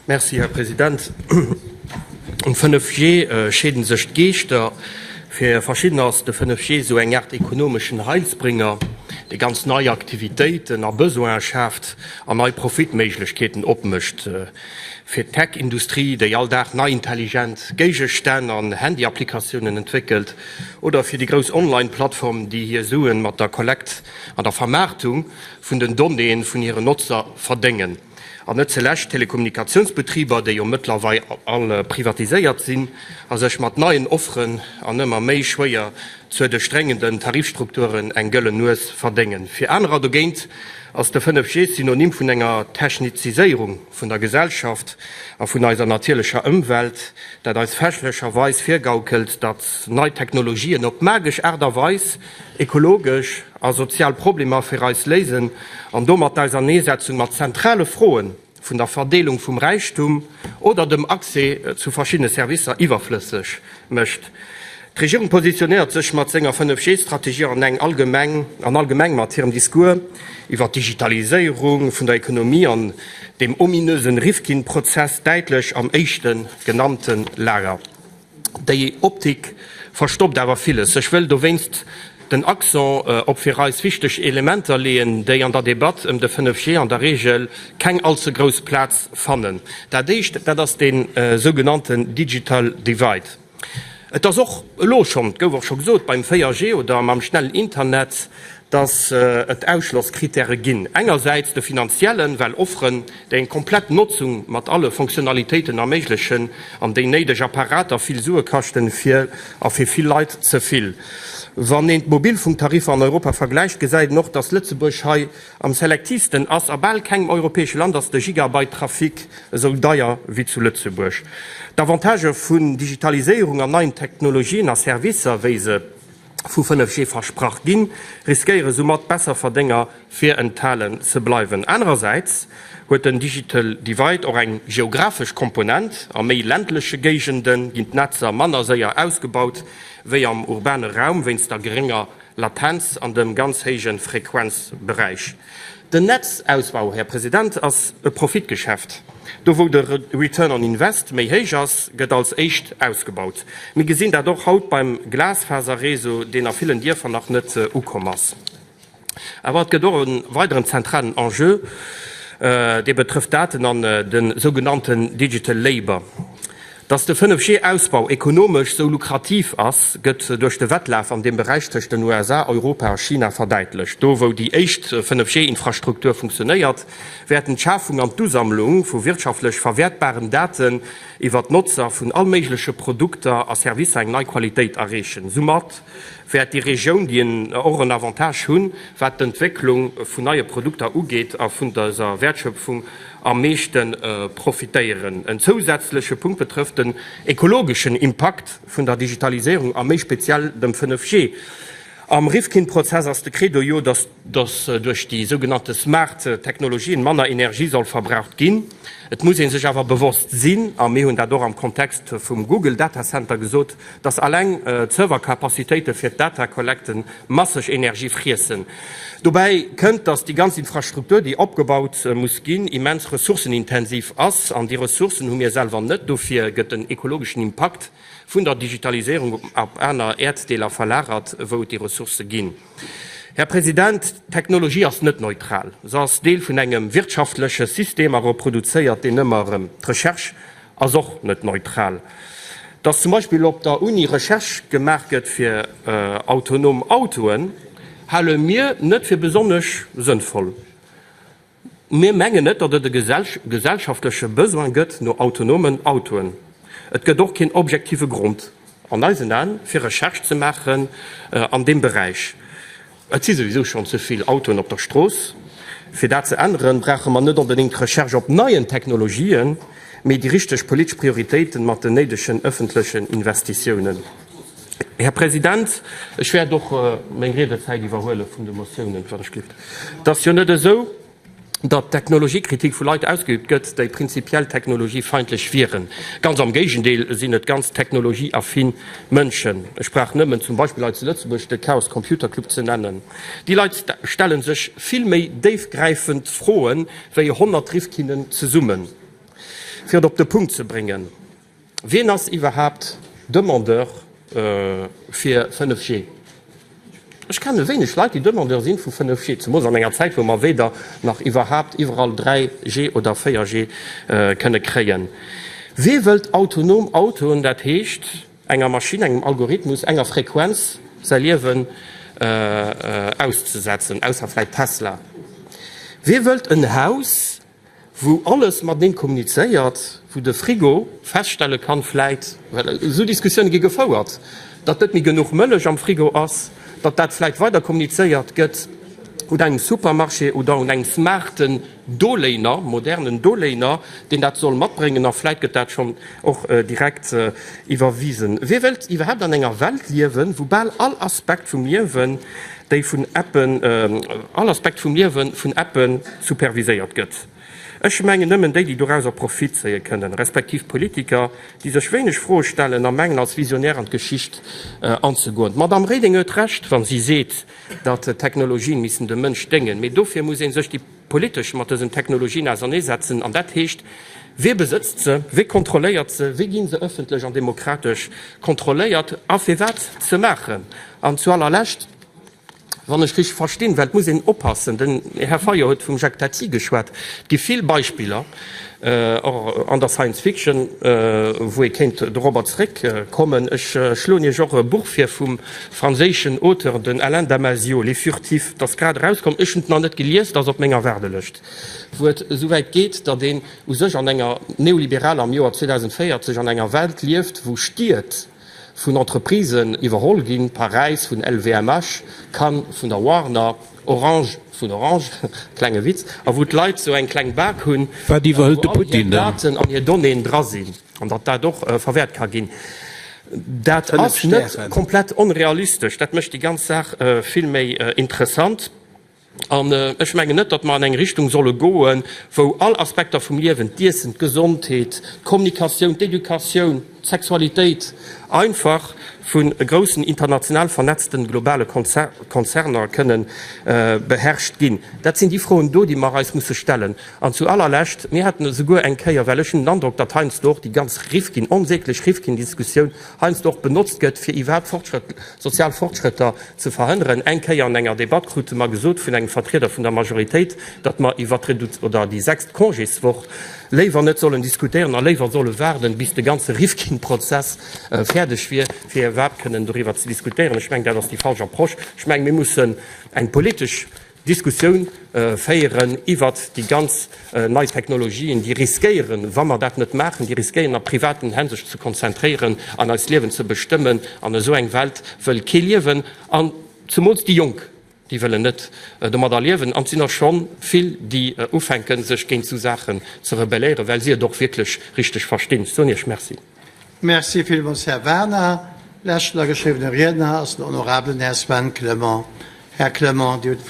Merci, Här President. Um 5G scheede sech d'Geeschter. Fir verschiddener ass de 5G esou eng Aart ekonomeschen Heilsbringer, dee ganz nei Aktivitéiten a Besoine schaaft an nei Profitméiglechkeeten opmécht. Fir d'Tech-Industrie, déi all Dag nei intelligent Géigestänn an Handy-Applikatiounen entwéckelt, oder fir déi grouss Online-Plattformen, déi hir Suen mat der Kollekt an der Vermaartung vun den Donnéeën vun hiren Notzer verdéngen. An net zulescht d'Telekommunikatiounsbetriber, déi jo mëttlerweil all privatiséiert sinn a sech mat neien Offeren an ëmmer méi schwéier ze duerchdréngenden Tarifstrukturen eng gëllen Nues verdéngen. Fir anerer dogéint ass de 5G Synonym vun enger Techniziséierung vun der Gesellschaft a vun eiser natierlecher Ëmwelt, dat eis fälschlecherweis virgaukelt, datt nei Technologien op magesch Aart a Weis ekologesch a sozial Problemer fir eis léisen an domat d'Auserneesetzung mat zentrale Froe vun der Verdeelung vum Räichtum oder dem Accès zu verschiddene Servicer iwwerflësseg mécht. D'Regierung positionéiert sech mat senger 5G-Strategie an eng allgemeng an allgemeng mat hirem Discours iwwer d'Digitaliséierung vun der Ekonomie an dem ominösen Rifkin-Prozess däitlech am éischte genannte Lager. Déi Optik verstoppt awer villes. Ech wëll dowéinst den Accent op fir eis wichteg Elementer leeën, déi an der Debatt ëm de 5G an der Regel keng allze grouss Plaz fannen. Dat éischt, dat ass dee sougenannten Digital Divide. Et ass och elo schonn, et gouf och scho gesot, beim 4G oder mam schnellen Internet, dass et Ausschlosskritäre ginn. Engersäits de finanziellen, well Offeren, déi eng komplett Notzung mat alle Fonctionnalitéiten erméiglechen an déi néideg Apparater vill Sue kaschten, fir a fir vill Leit ze vill. Wann een d'Mobilfunktariffer an Europa vergläicht, gesäit een och, dass Lëtzebuerg hei am selektiivsten ass. A bal kengem europäesche Land ass de Gigabyte Trafic esou deier wéi zu Lëtzebuerg. D'Avantagë vun Digitaliséierung an neien Technologien a Servicer, wéi se vu 5G versprach ginn, riskéiere soumat Besserverdénger virenthalen ze bleiwen. Anerersäits huet den Digital Divide och eng geographesch Komponent, A méi ländleche Géigende ginn d'Netzer manner séier ausgebaut wéi am urbane Raum, wéinst der gerénger Latenz an dem ganz héije Frequenzberäich. Den Netzausbau, Här President, ass e Profitgeschäft. Do wou de Return on Invest méi héich ass, gëtt als éischt ausgebaut. Mir gesinn dat och haut beim Glasfaserréseau, deen a villen Dierfer nach net ukomm ass. Awer et gëtt och e weideren zentralen Enjeu, dee betrëfft d'Daten an de sougenannten Digital Labour. Dass de 5G-Ausbau ekonomesch sou lukrativ ass, gëtt duerch de Wettlaf an deem Beräich tëscht den USA, Europa a China verdäitlecht. Do wou déi éischt 5G-Infrastruktur funktionéiert, wäerten d'Schafung an d'Usammlung vu wirtschaftlech verwäertbaren Daten iwwer d'Notzer vun all méigleche Produkter a Servicer eng nei Qualitéit erreechen. Soumat wäert déi Regioun, déi en och en Avantage hunn, wat d'Entwécklung vun neie Produkter ugeet a vun dëser Wäertschöpfung, am meeschte profitéieren. En zousätzleche Punkt betrëfft den ekologeschen Impakt vun der Digitaliséierung a méi speziell dem 5G. Am Rifkin-Prozess ass de Credo jo, datt duerch déi sougenannte smart Technologien manner Energie soll verbraucht ginn. Et muss ee sech awer bewosst sinn, a mir hunn dat och am Kontext vum Google Datacenter gesot, dass alleng d'Servercapacitéite fir d'Data-Collecte masseg Energie friessen. Dobäi kënnt, dass déi ganz Infrastruktur, déi opgebaut muss ginn, immens ressourcenintensiv ass. An déi Ressourcen hu mir selwer net. Dofir gëtt den ekologeschen Impakt vun der Digitaliséierung op aner Äerddeeler verlagert, wou et déi Ressourcë ginn. Här President, d'Technologie ass net neutral. Se ass Deel vun engem wirtschaftleche System a reproduzéiert deen ëmmer erëm. D'Recherche Ass och net neutral, dass zum Beispill op der Uni Recherche gemaach gëtt fir autonom Autoen, hale mir net fir besonnesch sënnvoll. Mir mengen net, datt et e gesellschaftleche Besoin gëtt no autonomen Autoen. Et gëtt och keen objektive Grond an eisen Aen, fir Recherche ze maachen an deem Beräich. Et si souwisou schonn ze vill Autoen op der Strooss. Fir dat ze änneren, brauche mer net onbedéngt Recherche op neien Technologien, mee déi richteg politesch Prioritéiten mat den néidegen ëffentlechen Investitiounen. Här President, ech wäert och meng Riedezäit iwwerhuele vun de Motiounen, wann ech gelift. Et ass jo net esou, datt Technologiekritik vu Leit ausgeübt gëtt, déi prinzipiell technologiefeindlech wieren. Ganz am Géigendeel sinn et ganz technologieaffin Mënschen. Ech brauch nëmmen zum Beispill hei zu Lëtzebuerg de Chaos Computer Club ze nennen. Déi Leit stelle sech vill méi déifgräifend Froen wéi 100 Rifkinen zesummen. Fir et op de Punkt ze bréngen, Wien ass iwwerhaapt Demandeur fir 5G? Ech kenne wéineg Leit, déi Demandeur sinn vu 5G, zemools an enger Zäit, wou mer weder nach iwwerhaapt iwwerall 3G oder 4G kënne kréien. Wee wëllt autonom Autoen, dat heescht enger Maschinn, engem Algorithmus, enger Frequenz säi Liewen auszesetzen, ausser vläit Tesla? Wee wëllt en Haus, wou alles mateneen kommunizéiert, wou de Frigo feststelle kann, vläit, well esou Diskussioune gi gefouert, datt net méi genuch Mëllech am Frigo ass, datt dat vläit weider kommunizéiert gëtt un engem Supermarché oder un engem smarten Doléiner, modernen Doléiner, deen dat soll matbréngen a vläit gëtt dat schonn och direkt iwwerwisen. Wie wëllt iwwerhaapt an enger Welt liewen, wou bal all Aspekt vum Liewen, déi vun Appen, all Aspekt vum Liewe vun Appe superviséiert gëtt? Ech mengen nëmmen déi, déi dorauser Profit zéie kënnen, respektiv Politiker, déi sech wéineg Froe stellen a mengen, als Visionär an d'Geschicht anzegoen. D'Madamm Reding huet Recht, wa si seet, datt d'Technologien missen dem Mënsch déngen, mee dofir muss ee sech déi politesch mat dësen Technologien auserneesetzen, an dat heescht, Wie besëtzt se, wie kontrolléiert se, wéi gi se ëffentlech an demokratesch kontrolléiert a firwat ze maachen? An zu allerlescht, wann ech richteg verstinn, well et muss een oppassen, den Här Fayot huet vum Jacques Tati geschwat, et gi vill Beispiller, och an der Science Fiction, wou ee kéint dorobber zeréckkommen. Ech schloen Iech och e Buch vir vum franséischen Auteur, den Alain Damasio, Les Furtifs. Et ass grad erauskomm, ech hunn et nach net gelies, et ass op menger Waardelëscht, wou et esouwäit geet, datt een u sech an enger neoliberaler, am Joer 2040, an enger Welt lieft, wou Stied vun Entreprisen iwwerholl ginn, Paräis vun LVMH, Cannes vun der Warner, Orange vun Orange, klenge Witz, a wou d'Leit sou eng kleng Bak hunn, Wat iwwerhëlt de wou all hir Putin dann? Daten an hir Donnéeën dra sinn, an datt dat och verwäert ka ginn. Dat 5 ass net Stären. komplett onrealistesch, dat mécht déi ganz Saach vill méi interessant. An ech mengen net, datt mer an eng Richtung solle goen, wou all Aspekter vum Liewen, d'Iessen, d'Gesondheet, d'Kommunikatioun, d'Educatioun, d'Sexualitéit, einfach vu groussen international vernetzten globale Konzerner kënnen beherrscht ginn. Dat sinn déi Froen do, déi mer eis musse stellen. An zu allerlescht, mir haten esouguer eng Kéier, well ech hunn den Androck, datt heiansdo och déi ganz Rifkin, onsäglech Rifkin-Diskussioun heiansdo och benotzt gëtt, fir iwwerhaapt Fortschrëtt, sozial Fortschrëtter ze verhënneren. Eng Kéier an enger Debatt krute mer gesot vun engem Vertrieder vun der Majoritéit, datt mer iwwert d'Redu oder déi sechst Congéswoch léiwer net sollen diskutéieren a léiwer solle waarden, bis de ganze Rifkin-Prozess fäerdeg wier, fir iwwerhaapt kënnen doriwwer ze diskutéieren. Ech mengen, dat ass déi falsch Approche. Ech mengen, mir mussen eng politesch Diskussioun féieren iwwert déi ganz nei Technologien, déi riskéieren, wa mer dat net maachen, déi riskéieren a privaten Hänn sech ze konzentréieren an eist Liewen ze bestëmmen. An esou eng Welt wëll kee liewen, an zemools déi Jonk, déi wëllen net domadder liewen. An et sinn der scho vill, déi ufänken, sech géint esou Saachen ze rebelléieren, well si et och wierklech richteg verstinn. Ech soen Iech Merci. Merci villmools, Här Werner. Leschten ageschriwwene Riedner ass den honorabelen Här Sven Clement. Här Clement, Dir hutt d'Wuert.